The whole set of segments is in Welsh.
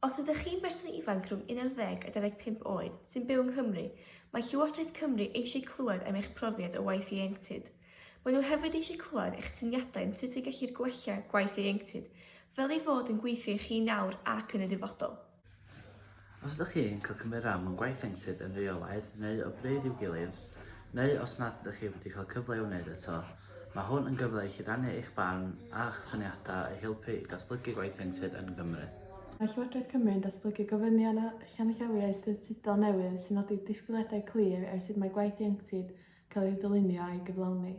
Os ydych chi'n berson ifanc rhwng 11 a 25 oed sy'n byw yng Nghymru, mae Llywodraeth Cymru eisiau clywed am eich profiad o waith ieuenctid. Maen nhw hefyd eisiau clywed eich syniadau am sut y gellir gwella gwaith ieuenctid, fel ei fod yn gweithio i chi nawr ac yn y dyfodol. Os ydych chi'n cael cymryd rhan mewn gwaith ieuenctid yn rheolaidd neu o bryd i'w gilydd, neu os nad ydych chi wedi cael cyfle i'w wneud eto, Mae hwn yn gyfle i chi rannu eich barn a'ch syniadau i helpu i datblygu gwaith ieuenctid yn Nghymru. Mae Llywodraeth Cymru yn datblygu gofynion a chanllawiau statudol newydd sy'n nodi disgwyliadau clir ar sut mae gwaith ieuenctid cael ei ddylunio a'i gyflawni.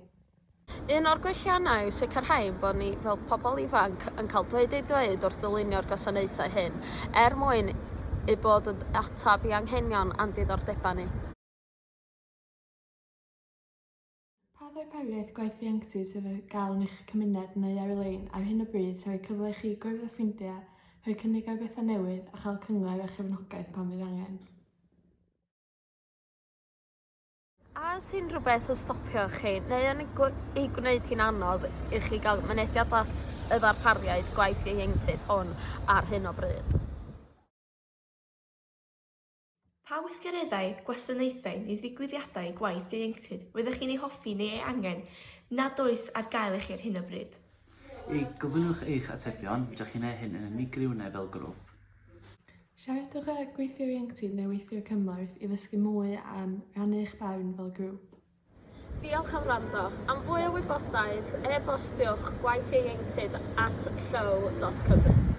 Un o'r gwelliannau yw sicrhau ein bod ni fel pobl ifanc yn cael dweud eu dweud wrth ddylunio'r gwasanaethau hyn er mwyn eu bod yn ateb i anghenion a'n diddordebau ni. Pa ddarpariaeth gwaith ieuenctid sydd ar gael yn eich cymuned neu ar-lein ar hyn o bryd sy'n rhoi cyfle i chi gwrdd â ffrindiau, rhoi cynnig ar bethau newydd a chael cyngor a chefnogaeth pan fydd angen? A oes unrhyw beth yn stopio chi neu yn ei gwneud hi'n anodd i chi gael mynediad at y ddarpariaeth gwaith ieuenctid hwn ar hyn o bryd? Pa weithgareddau, gwasanaethau neu ddigwyddiadau gwaith ieuenctid fyddech chi'n eu hoffi neu eu angen nad oes ar gael i chi ar hyn o bryd? I gyflwynwch eich atebion, fedrwch chi wneud hyn yn unigryw neu fel grŵp. Siaradwch â gweithiwr ieuenctid neu weithiwr cymorth i ddysgu mwy am rannu eich barn fel grŵp. Diolch am wrando. Am fwy o wybodaeth, e-bostiwch gwaithieuenctid at llyw.cymru.